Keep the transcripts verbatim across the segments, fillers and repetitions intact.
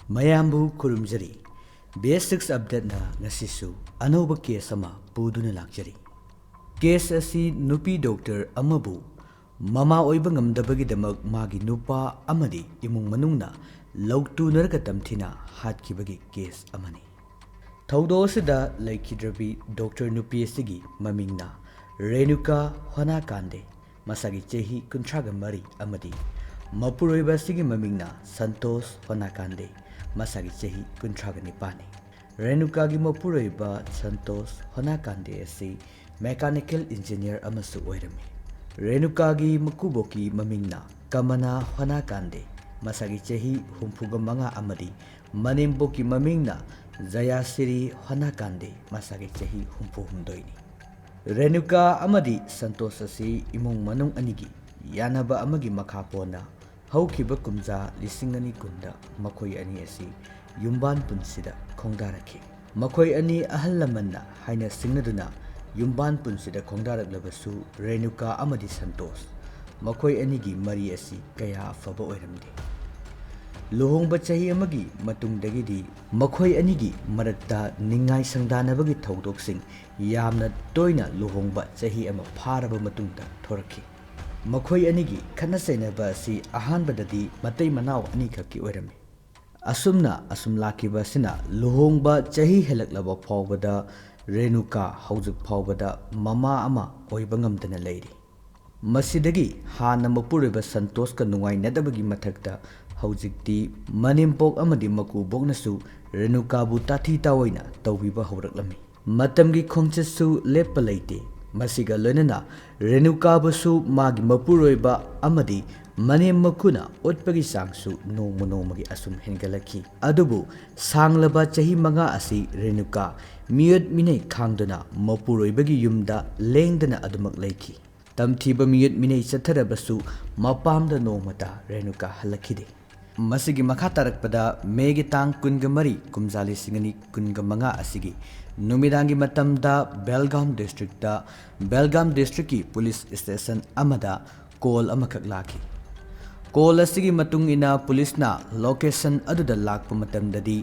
ꯃꯌꯥꯝꯕꯨ ꯈꯨꯔꯨꯝꯖꯔꯤ꯫ ꯕꯤ ꯑꯦꯁ ꯁꯤꯛꯁ ꯑꯞꯗꯦꯠꯅ ꯉꯁꯤꯁꯨ ꯑꯅꯧꯕ ꯀꯦꯁ ꯑꯃ ꯄꯨꯗꯨꯅ ꯂꯥꯛꯆꯔꯤ꯫ ꯀꯦꯁ ꯑꯁꯤ ꯅꯨꯄꯤ ꯗꯣꯛꯇꯔ ꯑꯃꯕꯨ ꯃꯃꯥ ꯑꯣꯏꯕ ꯉꯝꯗꯕꯒꯤꯗꯃꯛ ꯃꯥꯒꯤ ꯅꯨꯄꯥ ꯑꯃꯗꯤ ꯏꯃꯨꯡ ꯃꯅꯨꯡꯅ ꯂꯧꯇꯨꯅꯔꯒ ꯇꯝꯊꯤꯅ ꯍꯥꯠꯈꯤꯕꯒꯤ ꯀꯦꯁ ꯑꯃꯅꯤ꯫ ꯊꯧꯗꯣꯛ ꯑꯁꯤꯗ ꯂꯩꯈꯤꯗ꯭ꯔꯕꯤ ꯗꯣꯛꯇꯔ ꯅꯨꯄꯤ ꯑꯁꯤꯒꯤ ꯃꯃꯤꯡꯅ ꯔꯦꯅꯨꯀꯥ ꯍꯣꯅꯥꯀꯥꯟꯗꯦ, ꯃꯁꯥꯒꯤ ꯆꯍꯤ ꯀꯨꯟꯊ꯭ꯔꯥꯒ ꯃꯔꯤ, ꯑꯃꯗꯤ ꯃꯄꯨꯔꯣꯏꯕ ꯑꯁꯤꯒꯤ ꯃꯃꯤꯡꯅ ꯁꯟꯇꯣꯁ ꯍꯣꯅꯥꯀꯥꯟꯗꯦ, ꯃꯁꯥꯒꯤ ꯆꯍꯤ ꯀꯨꯟꯊ꯭ꯔꯥꯒ ꯅꯤꯄꯥꯟꯅꯤ꯫ ꯔꯦꯅꯨꯀꯥꯒꯤ ꯃꯄꯨꯔꯣꯏꯕ ꯁꯟꯇꯣꯁ ꯍꯣꯅꯥꯀꯥꯟꯗꯦ ꯑꯁꯤ ꯃꯦꯀꯥꯅꯤꯀꯦꯜ ꯏꯟꯖꯤꯅꯤꯌꯔ ꯑꯃꯁꯨ ꯑꯣꯏꯔꯝꯃꯤ꯫ ꯔꯦꯅꯨꯀꯥꯒꯤ ꯃꯀꯨꯕꯣꯛꯀꯤ ꯃꯃꯤꯡꯅ ꯀꯃꯅꯥ ꯍꯣꯅꯥꯀꯥꯟꯗꯦ, ꯃꯁꯥꯒꯤ ꯆꯍꯤ ꯍꯨꯝꯐꯨꯒ ꯃꯉꯥ, ꯑꯃꯗꯤ ꯃꯅꯦꯝꯕꯣꯛꯀꯤ ꯃꯃꯤꯡꯅ ꯖꯌꯥꯁꯤꯔꯤ ꯍꯣꯅꯥꯀꯥꯟꯗꯦ, ꯃꯁꯥꯒꯤ ꯆꯍꯤ ꯍꯨꯝꯐꯨ ꯍꯨꯝꯗꯣꯏꯅꯤ꯫ ꯔꯦꯅꯨꯀꯥ ꯑꯃꯗꯤ ꯁꯟꯇꯣꯁ ꯑꯁꯤ ꯏꯃꯨꯡ ꯃꯅꯨꯡ ꯑꯅꯤꯒꯤ ꯌꯥꯅꯕ ꯑꯃꯒꯤ ꯃꯈꯥ ꯄꯣꯟꯅ ꯍꯧꯈꯤꯕ ꯀꯨꯝꯖꯥ ꯂꯤꯁꯤꯡ ꯑꯅꯤ ꯀꯨꯟꯗ ꯃꯈꯣꯏ ꯑꯅꯤ ꯑꯁꯤ ꯌꯨꯝꯕꯥꯟ ꯄꯨꯟꯁꯤꯗ ꯈꯣꯡꯗꯥꯔꯛꯈꯤ꯫ ꯃꯈꯣꯏ ꯑꯅꯤ ꯑꯍꯜ ꯂꯃꯟꯅ ꯍꯥꯏꯅ ꯁꯤꯡꯅꯗꯨꯅ ꯌꯨꯝꯕꯥꯟ ꯄꯨꯟꯁꯤꯗ ꯈꯣꯡꯗꯥꯔꯛꯂꯕꯁꯨ, ꯔꯦꯅꯨꯀꯥ ꯑꯃꯗꯤ ꯁꯟꯇꯣꯁ ꯃꯈꯣꯏ ꯑꯅꯤꯒꯤ ꯃꯔꯤ ꯑꯁꯤ ꯀꯌꯥ ꯑꯐꯕ ꯑꯣꯏꯔꯝꯗꯦ꯫ ꯂꯨꯍꯣꯡꯕ ꯆꯍꯤ ꯑꯃꯒꯤ ꯃꯇꯨꯡꯗꯒꯤꯗꯤ ꯃꯈꯣꯏ ꯑꯅꯤꯒꯤ ꯃꯔꯛꯇ ꯅꯤꯡꯉꯥꯏ ꯁꯪꯗꯥꯅꯕꯒꯤ ꯊꯧꯗꯣꯛꯁꯤꯡ ꯌꯥꯝꯅ ꯇꯣꯏꯅ ꯂꯨꯍꯣꯡꯕ ꯆꯍꯤ ꯑꯃ ꯐꯥꯔꯕ ꯃꯇꯨꯡꯗ ꯊꯣꯔꯛꯈꯤ꯫ ꯃꯈꯣꯏ ꯑꯅꯤꯒꯤ ꯈꯠꯅ ꯆꯩꯅꯕ ꯑꯁꯤ ꯑꯍꯥꯟꯕꯗꯗꯤ ꯃꯇꯩ ꯃꯅꯥꯎ ꯑꯅꯤꯈꯛꯀꯤ ꯑꯣꯏꯔꯝꯃꯤ꯫ ꯑꯁꯨꯝꯅ ꯑꯁꯨꯝ ꯂꯥꯛꯈꯤꯕ ꯑꯁꯤꯅ ꯂꯨꯍꯣꯡꯕ ꯆꯍꯤ ꯍꯦꯜꯂꯛꯂꯕ ꯐꯥꯎꯕꯗ ꯔꯦꯅꯨꯀꯥ ꯍꯧꯖꯤꯛ ꯐꯥꯎꯕꯗ ꯃꯃꯥ ꯑꯃ ꯑꯣꯏꯕ ꯉꯝꯗꯅ ꯂꯩꯔꯤ꯫ ꯃꯁꯤꯗꯒꯤ ꯍꯥꯟꯅ ꯃꯄꯨꯔꯣꯏꯕ ꯁꯟꯇꯣꯁꯀ ꯅꯨꯡꯉꯥꯏꯅꯗꯕꯒꯤ ꯃꯊꯛꯇ ꯍꯧꯖꯤꯛꯇꯤ ꯃꯅꯦꯝꯄꯣꯛ ꯑꯃꯗꯤ ꯃꯀꯨꯕꯣꯛꯅꯁꯨ ꯔꯦꯅꯨꯀꯥꯕꯨ ꯇꯥꯊꯤ ꯇꯥꯑꯣꯏꯅ ꯇꯧꯕꯤꯕ ꯍꯧꯔꯛꯂꯝꯃꯤ꯫ ꯃꯇꯝꯒꯤ ꯈꯣꯡꯆꯠꯁꯨ ꯂꯦꯞꯄ ꯂꯩꯇꯦ꯫ ꯃꯁꯤꯒ ꯂꯣꯏꯅꯅ ꯔꯦꯅꯨꯀꯥꯕꯨꯁꯨ ꯃꯥꯒꯤ ꯃꯄꯨꯔꯣꯏꯕ ꯑꯃꯗꯤ ꯃꯅꯦꯝ ꯃꯀꯨꯅ ꯑꯣꯠꯄꯒꯤ ꯆꯥꯡꯁꯨ ꯅꯣꯡꯃ ꯅꯣꯡꯃꯒꯤ ꯑꯁꯨꯝ ꯍꯦꯟꯒꯠꯂꯛꯈꯤ꯫ ꯑꯗꯨꯕꯨ ꯁꯥꯡꯂꯕ ꯆꯍꯤ ꯃꯉꯥ ꯑꯁꯤ ꯔꯦꯅꯨꯀꯥ ꯃꯤꯑꯣꯠ ꯃꯤꯅꯩ ꯈꯥꯡꯗꯨꯅ ꯃꯄꯨꯔꯣꯏꯕꯒꯤ ꯌꯨꯝꯗ ꯂꯦꯡꯗꯅ ꯑꯗꯨꯃꯛ ꯂꯩꯈꯤ꯫ ꯇꯝꯊꯤꯕ ꯃꯤꯑꯣꯠ ꯃꯤꯅꯩ ꯆꯠꯊꯔꯕꯁꯨ ꯃꯄꯥꯝꯗ ꯅꯣꯡꯃꯇ ꯔꯦꯅꯨꯀꯥ ꯍꯜꯂꯛꯈꯤꯗꯦ꯫ ꯃꯁꯤꯒꯤ ꯃꯈꯥ ꯇꯥꯔꯛꯄꯗ ꯃꯦꯒꯤ ꯇꯥꯡ ꯀꯨꯟꯒ ꯃꯔꯤ, ꯀꯨꯝꯖꯥ ꯂꯤꯁꯤꯡ ꯑꯅꯤ ꯀꯨꯟꯒ ꯃꯉꯥ ꯑꯁꯤꯒꯤ ꯅꯨꯃꯤꯗꯥꯡꯒꯤ ꯃꯇꯝꯗ ꯕꯦꯜꯒꯥꯝ ꯗꯤꯁꯇ꯭ꯔꯤꯛꯇ, ꯕꯦꯜꯒꯥꯝ ꯗꯤꯁꯇ꯭ꯔꯤꯛꯀꯤ ꯄꯨꯂꯤꯁ ꯁ꯭ꯇꯦꯁꯟ ꯑꯃꯗ ꯀꯣꯜ ꯑꯃꯈꯛ ꯂꯥꯛꯈꯤ꯫ ꯀꯣꯜ ꯑꯁꯤꯒꯤ ꯃꯇꯨꯡ ꯏꯟꯅ ꯄꯨꯂꯤꯁꯅ ꯂꯣꯀꯦꯁꯟ ꯑꯗꯨꯗ ꯂꯥꯛꯄ ꯃꯇꯝꯗꯗꯤ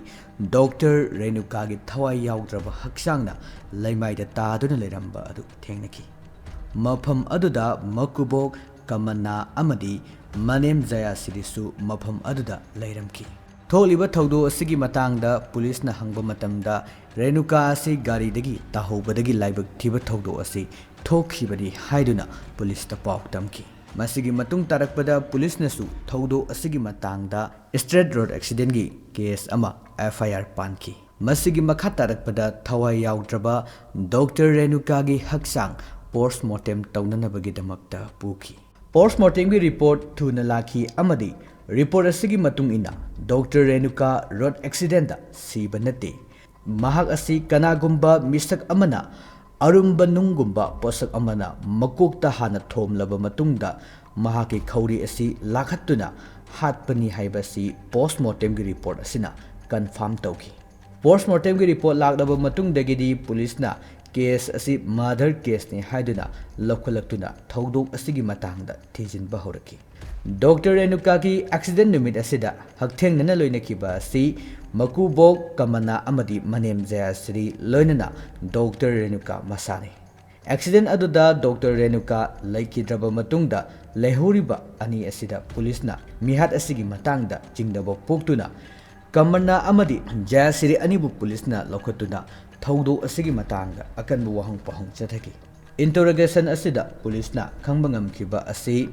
ꯗꯣꯛꯇꯔ ꯔꯦꯅꯨꯀꯥꯒꯤ ꯊꯋꯥꯏ ꯌꯥꯎꯗ꯭ꯔꯕ ꯍꯛꯆꯥꯡꯅ ꯂꯩꯃꯥꯏꯗ ꯇꯥꯗꯨꯅ ꯂꯩꯔꯝꯕ ꯑꯗꯨ ꯊꯦꯡꯅꯈꯤ꯫ ꯃꯐꯝ ꯑꯗꯨꯗ ꯃꯀꯨꯕꯣꯛ ꯀꯃꯟꯅꯥ ꯑꯃꯗꯤ ꯃꯅꯦꯝ ꯖꯌꯥꯁꯤꯔꯤꯁꯨ ꯃꯐꯝ ꯑꯗꯨꯗ ꯂꯩꯔꯝꯈꯤ꯫ ꯊꯣꯛꯂꯤꯕ ꯊꯧꯗꯣꯛ ꯑꯁꯤꯒꯤ ꯃꯇꯥꯡꯗ ꯄꯨꯂꯤꯁꯅ ꯍꯪꯕ ꯃꯇꯝꯗ, ꯔꯦꯅꯨꯀꯥ ꯑꯁꯤ ꯒꯥꯔꯤꯗꯒꯤ ꯇꯥꯍꯧꯕꯗꯒꯤ ꯂꯥꯏꯕꯛ ꯊꯤꯕ ꯊꯧꯗꯣꯛ ꯑꯁꯤ ꯊꯣꯛꯈꯤꯕꯅꯤ ꯍꯥꯏꯗꯨꯅ ꯄꯨꯂꯤꯁꯇ ꯄꯥꯎ ꯇꯝꯈꯤ꯫ ꯃꯁꯤꯒꯤ ꯃꯇꯨꯡ ꯇꯥꯔꯛꯄꯗ ꯄꯨꯂꯤꯁꯅꯁꯨ ꯊꯧꯗꯣꯛ ꯑꯁꯤꯒꯤ ꯃꯇꯥꯡꯗ ꯁ꯭ꯇ꯭ꯔꯦꯠ ꯔꯣꯗ ꯑꯦꯛꯁꯤꯗꯦꯟꯒꯤ ꯀꯦꯁ ꯑꯃ, ꯑꯦꯐ ꯑꯥꯏ ꯑꯥꯔ, ꯄꯥꯟꯈꯤ꯫ ꯃꯁꯤꯒꯤ ꯃꯈꯥ ꯇꯥꯔꯛꯄꯗ ꯊꯋꯥꯏ ꯌꯥꯎꯗ꯭ꯔꯕ ꯗꯣꯛꯇꯔ ꯔꯦꯅꯨꯀꯥꯒꯤ ꯍꯛꯆꯥꯡ ꯄꯣꯁꯃꯣꯔꯇꯦꯝ ꯇꯧꯅꯅꯕꯒꯤꯗꯃꯛꯇ ꯄꯨꯈꯤ꯫ ꯄꯣꯁꯃꯣꯔꯇꯦꯝꯒꯤ ꯔꯤꯄꯣꯔꯠ ꯊꯨꯅ ꯂꯥꯛꯈꯤ ꯑꯃꯗꯤ ꯔꯤꯄꯣꯔꯠ ꯑꯁꯤꯒꯤ ꯃꯇꯨꯡ ꯏꯟꯅ ꯗꯣꯛꯇꯔ ꯔꯦꯅꯨꯀꯥ ꯔꯣꯗ ꯑꯦꯛꯁꯤꯗꯦꯟꯗ ꯁꯤꯕ ꯅꯠꯇꯦ꯫ ꯃꯍꯥꯛ ꯑꯁꯤ ꯀꯅꯥꯒꯨꯝꯕ ꯃꯤꯁꯛ ꯑꯃꯅ ꯑꯔꯨꯝꯕ ꯅꯨꯡꯒꯨꯝꯕ ꯄꯣꯠꯁꯛ ꯑꯃꯅ ꯃꯀꯣꯛꯇ ꯍꯥꯟꯅ ꯊꯣꯝꯂꯕ ꯃꯇꯨꯡꯗ ꯃꯍꯥꯛꯀꯤ ꯈꯧꯔꯤ ꯑꯁꯤ ꯂꯥꯈꯠꯇꯨꯅ ꯍꯥꯠꯄꯅꯤ ꯍꯥꯏꯕꯁꯤ ꯄꯣꯁꯃꯣꯔꯇꯦꯝꯒꯤ ꯔꯤꯄꯣꯔꯠ ꯑꯁꯤꯅ ꯀꯟꯐꯥꯔꯝ ꯇꯧꯈꯤ꯫ ꯄꯣꯁꯃꯣꯔꯇꯦꯝꯒꯤ ꯔꯤꯄꯣꯔꯠ ꯂꯥꯛꯂꯕ ꯃꯇꯨꯡꯗꯒꯤꯗꯤ ꯄꯨꯂꯤꯁꯅ ꯀꯦꯁ ꯑꯁꯤ ꯃꯔꯗꯔ ꯀꯦꯁꯅꯤ ꯍꯥꯏꯗꯨꯅ ꯂꯧꯈꯠꯂꯛꯇꯨꯅ ꯊꯧꯗꯣꯛ ꯑꯁꯤꯒꯤ ꯃꯇꯥꯡꯗ ꯊꯤꯖꯤꯟꯕ ꯍꯧꯔꯛꯈꯤ꯫ ꯗꯣꯛꯇꯔ ꯔꯦꯅꯨꯀꯥꯒꯤ ꯑꯦꯛꯁꯤꯗꯦꯟ ꯅꯨꯃꯤꯠ ꯑꯁꯤꯗ ꯍꯛꯊꯦꯡꯅꯅ ꯂꯣꯏꯅꯈꯤꯕ ꯑꯁꯤ ꯃꯀꯨꯕꯣꯛ ꯀꯃꯟꯅꯥ ꯑꯃꯗꯤ ꯃꯅꯦꯝ ꯖꯌꯥꯁ꯭ꯔꯤ ꯂꯣꯏꯅꯅ ꯗꯣꯛꯇꯔ ꯔꯦꯅꯨꯀꯥ ꯃꯁꯥꯅꯤ꯫ ꯑꯦꯛꯁꯤꯗꯦꯟ ꯑꯗꯨꯗ ꯗꯣꯛꯇꯔ ꯔꯦꯅꯨꯀꯥ ꯂꯩꯈꯤꯗ꯭ꯔꯕ ꯃꯇꯨꯡꯗ ꯂꯩꯍꯧꯔꯤꯕ ꯑꯅꯤ ꯑꯁꯤꯗ ꯄꯨꯂꯤꯁꯅ ꯃꯤꯍꯥꯠ ꯑꯁꯤꯒꯤ ꯃꯇꯥꯡꯗ ꯆꯤꯡꯅꯕ ꯄꯣꯛꯇꯨꯅ ꯀꯃꯟꯅꯥ ꯑꯃꯗꯤ ꯖꯌꯥꯁ꯭ꯔꯤ ꯑꯅꯤꯕꯨ ꯄꯨꯂꯤꯁꯅ ꯂꯧꯈꯠꯇꯨꯅ ꯊꯧꯗꯣꯛ ꯑꯁꯤꯒꯤ ꯃꯇꯥꯡꯗ ꯑꯀꯟꯕ ꯋꯥꯍꯪ ꯄꯥꯎꯍꯪ ꯆꯠꯊꯈꯤ꯫ ꯏꯟꯇꯔꯣꯒꯦꯁꯟ ꯑꯁꯤꯗ ꯄꯨꯂꯤꯁꯅ ꯈꯪꯕ ꯉꯝꯈꯤꯕ ꯑꯁꯤ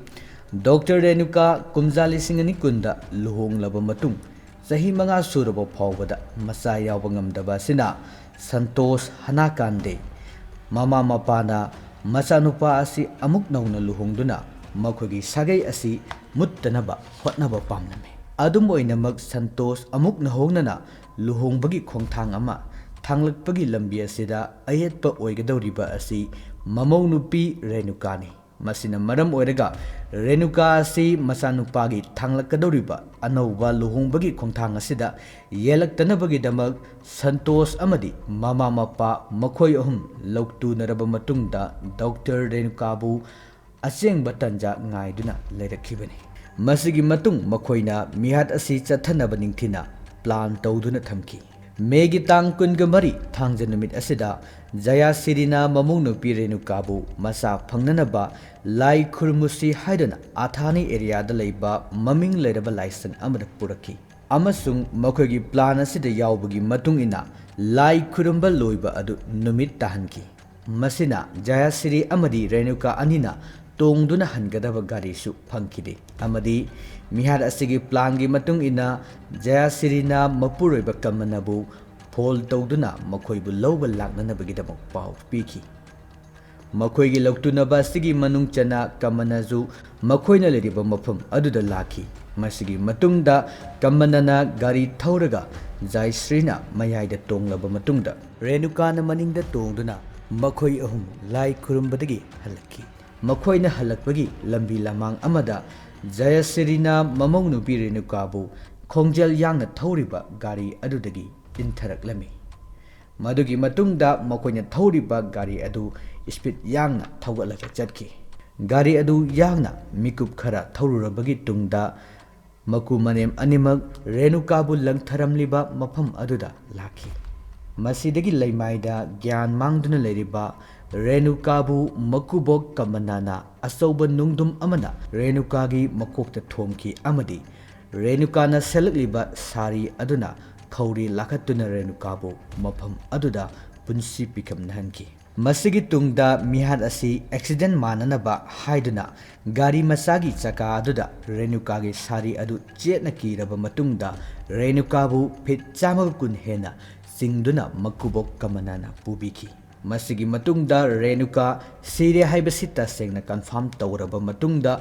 ꯗꯣꯛꯇꯔ ꯔꯦꯅꯨꯀꯥ ꯀꯨꯝꯖꯥ ꯂꯤꯁꯤꯡ ꯑꯅꯤ ꯀꯨꯟꯗ ꯂꯨꯍꯣꯡꯂꯕ ꯃꯇꯨꯡ ꯆꯍꯤ ꯃꯉꯥ ꯁꯨꯔꯕ ꯐꯥꯎꯕꯗ ꯃꯆꯥ ꯌꯥꯎꯕ ꯉꯝꯗꯕ ꯑꯁꯤꯅ ꯁꯟꯇꯣꯁ ꯍꯅꯥꯀꯥꯟꯗꯦ ꯃꯃꯥ ꯃꯄꯥꯅ ꯃꯆꯥꯅꯨꯄꯥ ꯑꯁꯤ ꯑꯃꯨꯛ ꯅꯧꯅ ꯂꯨꯍꯣꯡꯗꯨꯅ ꯃꯈꯣꯏꯒꯤ ꯁꯥꯒꯩ ꯑꯁꯤ ꯃꯨꯠꯇꯅꯕ ꯍꯣꯠꯅꯕ ꯄꯥꯝꯂꯝꯃꯤ꯫ ꯑꯗꯨꯝ ꯑꯣꯏꯅꯃꯛ, ꯁꯟꯇꯣꯁ ꯑꯃꯨꯛ ꯅꯧꯍꯧꯅꯅ ꯂꯨꯍꯣꯡꯕꯒꯤ ꯈꯣꯡꯊꯥꯡ ꯑꯃ ꯊꯥꯡꯂꯛꯄꯒꯤ ꯂꯝꯕꯤ ꯑꯁꯤꯗ ꯑꯌꯦꯠꯄ ꯑꯣꯏꯒꯗꯧꯔꯤꯕ ꯑꯁꯤ ꯃꯃꯧ ꯅꯨꯄꯤ ꯔꯦꯅꯨꯀꯥꯅꯤ꯫ ꯃꯁꯤꯅ ꯃꯔꯝ ꯑꯣꯏꯔꯒ ꯔꯦꯅꯨꯀꯥ ꯑꯁꯤ ꯃꯆꯥꯅꯨꯄꯥꯒꯤ ꯊꯥꯡꯂꯛꯀꯗꯧꯔꯤꯕ ꯑꯅꯧꯕ ꯂꯨꯍꯣꯡꯕꯒꯤ ꯈꯣꯡꯊꯥꯡ ꯑꯁꯤꯗ ꯌꯦꯜꯂꯛꯇꯅꯕꯒꯤꯗꯃꯛ ꯁꯟꯇꯣꯁ ꯑꯃꯗꯤ ꯃꯃꯥ ꯃꯄꯥ ꯃꯈꯣꯏ ꯑꯍꯨꯝ ꯂꯧꯇꯨꯅꯔꯕ ꯃꯇꯨꯡꯗ ꯗꯣꯛꯇꯔ ꯔꯦꯅꯨꯀꯥꯕꯨ ꯑꯁꯦꯡꯕ ꯇꯟꯖꯥ ꯉꯥꯏꯗꯨꯅ ꯂꯩꯔꯛꯈꯤꯕꯅꯤ꯫ ꯃꯁꯤꯒꯤ ꯃꯇꯨꯡ ꯃꯈꯣꯏꯅ ꯃꯤꯍꯥꯠ ꯑꯁꯤ ꯆꯠꯊꯅꯕ ꯅꯤꯡꯊꯤꯅ plan ꯇꯧꯗꯨꯅ ꯊꯝꯈꯤ꯫ ꯃꯦꯒꯤ ꯇꯥꯡ ꯀꯨꯟꯒ ꯃꯔꯤ, ꯊꯥꯡꯖ ꯅꯨꯃꯤꯠ ꯑꯁꯤꯗ, ꯖꯌꯥꯁꯤꯔꯤꯅ ꯃꯃꯧ ꯅꯨꯄꯤ ꯔꯦꯅꯨꯀꯥꯕꯨ ꯃꯆꯥ ꯐꯪꯅꯅꯕ ꯂꯥꯏ ꯈꯨꯔꯨꯝꯃꯨꯁꯤ ꯍꯥꯏꯗꯨꯅ ꯑꯊꯥꯅꯤ areaꯗ ꯂꯩꯕ ꯃꯃꯤꯡ ꯂꯩꯔꯕ ꯂꯥꯏꯁꯪ ꯑꯃꯗ ꯄꯨꯔꯛꯈꯤ, ꯑꯃꯁꯨꯡ ꯃꯈꯣꯏꯒꯤ plan ꯑꯁꯤꯗ ꯌꯥꯎꯕꯒꯤ ꯃꯇꯨꯡ ꯏꯟꯅ ꯂꯥꯏ ꯈꯨꯔꯨꯝꯕ ꯂꯣꯏꯕ ꯑꯗꯨ ꯅꯨꯃꯤꯠ ꯇꯥꯍꯟꯈꯤ꯫ ꯃꯁꯤꯅ ꯖꯌꯥꯁꯤꯔꯤ ꯑꯃꯗꯤ ꯔꯦꯅꯨꯀꯥ ꯑꯅꯤꯅ ꯇꯣꯡꯗꯨꯅ ꯍꯟꯒꯗꯕ ꯒꯥꯔꯤꯁꯨ ꯐꯪꯈꯤꯗꯦ, ꯑꯃꯗꯤ ꯃꯤꯍꯥꯠ ꯑꯁꯤꯒꯤ planꯒꯤ ꯃꯇꯨꯡ ꯏꯟꯅ ꯖꯌꯥꯁꯤꯔꯤꯅ ꯃꯄꯨꯔꯣꯏꯕ ꯀꯃꯅꯕꯨ phone ꯇꯧꯗꯨꯅ ꯃꯈꯣꯏꯕꯨ ꯂꯧꯕ ꯂꯥꯛꯅꯅꯕꯒꯤꯗꯃꯛ ꯄꯥꯎ ꯄꯤꯈꯤ꯫ ꯃꯈꯣꯏꯒꯤ ꯂꯧꯇꯨꯅꯕ ꯑꯁꯤꯒꯤ ꯃꯅꯨꯡ ꯆꯟꯅ ꯀꯃꯅꯁꯨ ꯃꯈꯣꯏꯅ ꯂꯩꯔꯤꯕ ꯃꯐꯝ ꯑꯗꯨꯗ ꯂꯥꯛꯈꯤ꯫ ꯃꯁꯤꯒꯤ ꯃꯇꯨꯡꯗ ꯀꯃꯅꯅ ꯒꯥꯔꯤ ꯊꯧꯔꯒ ꯖꯥꯏꯁ꯭ꯔꯤꯅ ꯃꯌꯥꯏꯗ ꯇꯣꯡꯂꯕ ꯃꯇꯨꯡꯗ, ꯔꯦꯅꯨꯀꯥꯅ ꯃꯅꯤꯡꯗ ꯇꯣꯡꯗꯨꯅ ꯃꯈꯣꯏ ꯑꯍꯨꯝ ꯂꯥꯏ ꯈꯨꯔꯨꯝꯕꯗꯒꯤ ꯍꯜꯂꯛꯈꯤ꯫ ꯃꯈꯣꯏꯅ ꯍꯜꯂꯛꯄꯒꯤ ꯂꯝꯕꯤ ꯂꯃꯥꯡ ꯑꯃꯗ ꯖꯌꯁ꯭ꯔꯤꯅ ꯃꯃꯧ ꯅꯨꯄꯤ ꯔꯦꯅꯨꯀꯥꯕꯨ ꯈꯣꯡꯖꯦꯜ ꯌꯥꯡꯅ ꯊꯧꯔꯤꯕ ꯒꯥꯔꯤ ꯑꯗꯨꯗꯒꯤ ꯏꯟꯊꯔꯛꯂꯝꯃꯤ꯫ ꯃꯗꯨꯒꯤ ꯃꯇꯨꯡꯗ ꯃꯈꯣꯏꯅ ꯊꯧꯔꯤꯕ ꯒꯥꯔꯤ ꯑꯗꯨ speed ꯌꯥꯡꯅ ꯊꯧꯒꯠꯂꯒ ꯆꯠꯈꯤ꯫ ꯒꯥꯔꯤ ꯑꯗꯨ ꯌꯥꯡꯅ ꯃꯤꯀꯨꯞ ꯈꯔ ꯊꯧꯔꯨꯔꯕꯒꯤ ꯇꯨꯡꯗ ꯃꯀꯨ ꯃꯅꯦꯝ ꯑꯅꯤꯃꯛ ꯔꯦꯅꯨꯀꯥꯕꯨ ꯂꯪꯊꯔꯝꯂꯤꯕ ꯃꯐꯝ ꯑꯗꯨꯗ ꯂꯥꯛꯈꯤ꯫ ꯃꯁꯤꯗꯒꯤ ꯂꯩꯃꯥꯏꯗ ꯒ꯭ꯌꯥꯟ ꯃꯥꯡꯗꯨꯅ ꯂꯩꯔꯤꯕ ꯔꯦꯅꯨꯀꯥꯕꯨ ꯃꯀꯨꯕꯣꯛ ꯀꯃꯅꯥꯅ ꯑꯆꯧꯕ ꯅꯨꯡꯗꯨꯝ ꯑꯃꯅ ꯔꯦꯅꯨꯀꯥꯒꯤ ꯃꯀꯣꯛꯇ ꯊꯣꯝꯈꯤ ꯑꯃꯗꯤ ꯔꯦꯅꯨꯀꯥꯅ ꯁꯦꯠꯂꯛꯂꯤꯕ ꯁꯥꯔꯤ ꯑꯗꯨꯅ ꯈꯧꯔꯤ ꯂꯥꯈꯠꯇꯨꯅ ꯔꯦꯅꯨꯀꯥꯕꯨ ꯃꯐꯝ ꯑꯗꯨꯗ ꯄꯨꯟꯁꯤ ꯄꯤꯈꯝꯅꯍꯟꯈꯤ꯫ ꯃꯁꯤꯒꯤ ꯇꯨꯡꯗ ꯃꯤꯍꯥꯠ ꯑꯁꯤ accident ꯃꯥꯟꯅꯅꯕ ꯍꯥꯏꯗꯨꯅ ꯒꯥꯔꯤ ꯃꯆꯥꯒꯤ ꯆꯀꯥ ꯑꯗꯨꯗ ꯔꯦꯅꯨꯀꯥꯒꯤ ꯁꯥꯔꯤ ꯑꯗꯨ ꯆꯦꯠꯅ ꯀꯤꯔꯕ ꯃꯇꯨꯡꯗ ꯔꯦꯅꯨꯀꯥꯕꯨ feet ꯆꯥꯝꯃꯒ ꯀꯨꯟ ꯍꯦꯟꯅ ꯆꯤꯡꯗꯨꯅ ꯃꯀꯨꯕꯣꯛ ꯀꯃꯅꯥꯅ ꯄꯨꯕꯤꯈꯤ꯫ ꯃꯁꯤꯒꯤ ꯃꯇꯨꯡꯗ ꯔꯦꯅꯨꯀꯥ ꯁꯤꯔꯦ ꯍꯥꯏꯕꯁꯤ ꯇꯁꯦꯡꯅ confirm ꯇꯧꯔꯕ ꯃꯇꯨꯡꯗ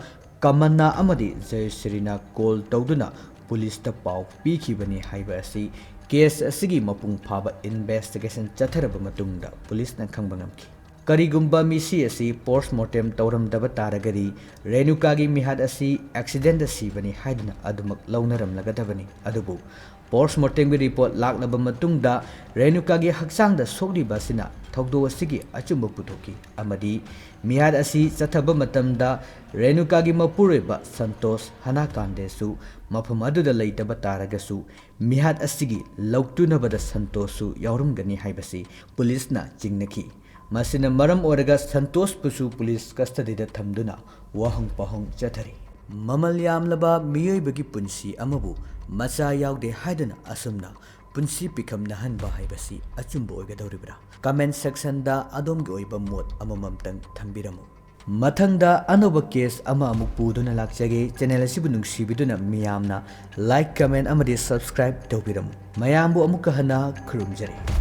ꯀꯃꯟꯅ ꯑꯃꯗꯤ ꯖꯌꯁ꯭ꯔꯤꯅ call ꯇꯧꯗꯨꯅ ꯄꯨꯂꯤꯁꯇ ꯄꯥꯎ ꯄꯤꯈꯤꯕꯅꯤ ꯍꯥꯏꯕ ꯑꯁꯤ case ꯑꯁꯤꯒꯤ ꯃꯄꯨꯡ ꯐꯥꯕ investigation ꯆꯠꯊꯔꯕ ꯃꯇꯨꯡꯗ ꯄꯨꯂꯤꯁꯅ ꯈꯪꯕ ꯉꯝꯈꯤ꯫ ꯀꯔꯤꯒꯨꯝꯕ ꯃꯤꯁꯤ ꯑꯁꯤ post mortem ꯇꯧꯔꯝꯗꯕ ꯇꯥꯔꯒꯗꯤ ꯔꯦꯅꯨꯀꯥꯒꯤ ꯃꯤꯍꯥꯠ ꯑꯁꯤ accident ꯗ ꯁꯤꯕꯅꯤ ꯍꯥꯏꯗꯨꯅ ꯑꯗꯨꯃꯛ ꯂꯧꯅꯔꯝꯂꯒꯗꯕꯅꯤ꯫ ꯑꯗꯨꯕꯨ Post mortemꯒꯤ report ꯂꯥꯛꯂꯕ ꯃꯇꯨꯡꯗ ꯔꯦꯅꯨꯀꯥꯒꯤ ꯍꯛꯆꯥꯡꯗ ꯁꯣꯛꯂꯤꯕ ꯑꯁꯤꯅ ꯊꯧꯗꯣꯛ ꯑꯁꯤꯒꯤ ꯑꯆꯨꯝꯕ ꯄꯨꯊꯣꯛꯈꯤ ꯑꯃꯗꯤ ꯃꯤꯍꯥꯠ ꯑꯁꯤ ꯆꯠꯊꯕ ꯃꯇꯝꯗ ꯔꯦꯅꯨꯀꯥꯒꯤ ꯃꯄꯨꯔꯣꯏꯕ ꯁꯟꯇꯣꯁ ꯍꯅꯥꯀꯥꯟꯗꯦꯁꯨ ꯃꯐꯝ ꯑꯗꯨꯗ ꯂꯩꯇꯕ ꯇꯥꯔꯒꯁꯨ ꯃꯤꯍꯥꯠ ꯑꯁꯤꯒꯤ ꯂꯧꯇꯨꯅꯕꯗ ꯁꯟꯇꯣꯁꯁꯨ ꯌꯥꯎꯔꯝꯒꯅꯤ ꯍꯥꯏꯕꯁꯤ ꯄꯨꯂꯤꯁꯅ ꯆꯤꯡꯅꯈꯤ꯫ ꯃꯁꯤꯅ ꯃꯔꯝ ꯑꯣꯏꯔꯒ ꯁꯟꯇꯣꯁꯄꯨꯁꯨ ꯄꯨꯂꯤꯁ custody ꯗ ꯊꯝꯗꯨꯅ ꯋꯥꯍꯪ ꯄꯥꯎꯍꯪ ꯆꯠꯊꯔꯤ꯫ ꯃꯃꯜ ꯌꯥꯝꯂꯕ ꯃꯤꯑꯣꯏꯕꯒꯤ ꯄꯨꯟꯁꯤ ꯑꯃꯕꯨ ꯃꯆꯥ ꯌꯥꯎꯗꯦ ꯍꯥꯏꯗꯨꯅ ꯑꯁꯨꯝꯅ ꯄꯨꯟꯁꯤ ꯄꯤꯈꯝ ꯅꯥꯍꯟꯕ ꯍꯥꯏꯕꯁꯤ ꯑꯆꯨꯝꯕ ꯑꯣꯏꯒꯗꯧꯔꯤꯕ꯭ꯔꯥ? Comment section ꯗ ꯑꯗꯣꯝꯒꯤ ꯑꯣꯏꯕ ꯃꯣꯠ ꯑꯃꯃꯝꯇꯪ ꯊꯝꯕꯤꯔꯝꯃꯨ꯫ ꯃꯊꯪꯗ ꯑꯅꯧꯕ case ꯑꯃ ꯑꯃꯨꯛ ꯄꯨꯗꯨꯅ ꯂꯥꯛꯆꯒꯦ꯫ Channel ꯑꯁꯤꯕꯨ ꯅꯨꯡꯁꯤꯕꯤꯗꯨꯅ ꯃꯤꯌꯥꯝꯅ like, comment ꯑꯃꯗꯤ subscribe ꯇꯧꯕꯤꯔꯝꯃꯨ꯫ ꯃꯌꯥꯝꯕꯨ ꯑꯃꯨꯛꯀ ꯍꯟꯅ ꯈꯨꯔꯨꯝꯖꯔꯤ꯫